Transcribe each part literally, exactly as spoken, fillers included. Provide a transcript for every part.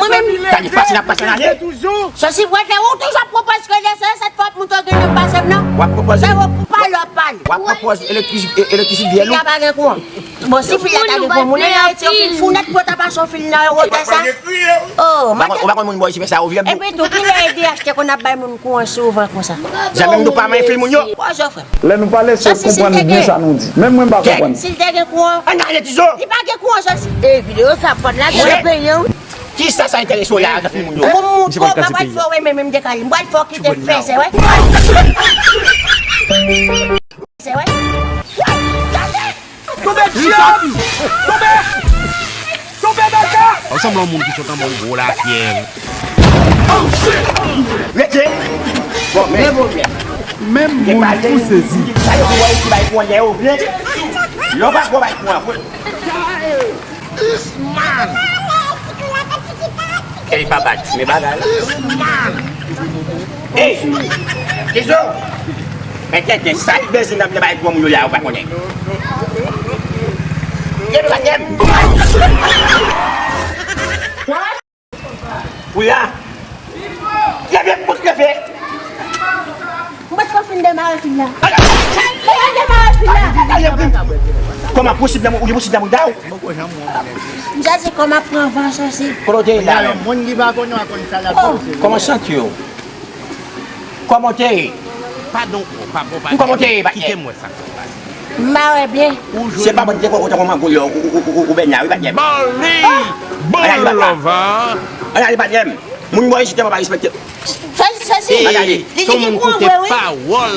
Tande pase n ap pase nan ale. Sosi, wè, lè ou toujou ap pwopoze ke lè se sèt fwa pou moute gen nan pase m nan. W ap pwopoze. Se ou pou pale, w ap pale. W ap pwopoze elektrisite, elektrisite vyèl ou. Ki ka pa gen kouran. Bon, si fil la ta gen kouran, moun nan rete yon fil fou nèt pou yo ta pase yon fil nan wotè sa. Oh, ou pa konn moun bò isi fè sa, ou vye. Epi tou, ki lè E D H te konn ap bay moun kouran souvan konsa? Zanmi m tou pa manyen fil moun yo. Pòz yo, frè m. Lè nou pale, se konprann byen sa nou di. Menm mwen, m pa konprann. Si l te gen kouran. Ann ale, Tizo. Li pa gen kouran, Sosi. E videyo sa, fòn la, gen peyi an. Kisa sa enterese w la, nan fil moun yo? Moun, moun, kòb la pral fè w, men, men, m dekale. M pral fè w kite fè, se wè. Se wè. Tonbe, Jezi! Tonbe! Tonbe, Bèlka! Ou sanble yon moun ki sot anba yon gwo lafyèv. Rete! Bon, men. Menm moun tou sezi. Sa yo di, wè, isi bay kouran lè yo vle. Lè w pa gwo bay kouran, vre. Kèl pa bat, men bagay la. Ey! Tizo! Men tenten, sa ki bezwen nan bay gwo moun yo la, ou pa konnen. Leve, pa tenten! Ou la? Leve, pout leve! Mwen pa t fin demare fil la. Mwen pa demare fil la. Kòman posib nan, ou posib nan bouda ou? M sa di kòman pran van Sosi. Kote w te ye la menm? Moun ki pa konnen w a konn sa l ap pase. Kòman w santi w? Kòman w te ye? Padon, padon, padon. Kòman w te ye, patnè? Kite m wè sa k ap pase. M pa wè byen. Se pa mwen ki te kwè w te konn mango yo, ou, ou, ou, ou, ou bènya, wi, patnè. Bali! Ann ale, patnè. Ann ale, patnè. Moun bò isi tèlman pa respekte. Sosi, Sosi. Ann ale. Li di ki kouran vre, wi.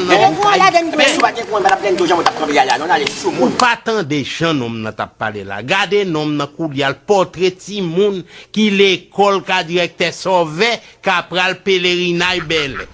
Li gen kouran ladann vre. Men si w pa t gen kouran, m pa t ap plenn tou jan mwen t ap kanpe a la, non, ann ale sou moun. Ou pa tande jan nonm nan t ap pale la. Gade nonm nan koulye a, l pòtre timoun ki lekòl ka direktè Sòvè ka pral pelerinay bèlè.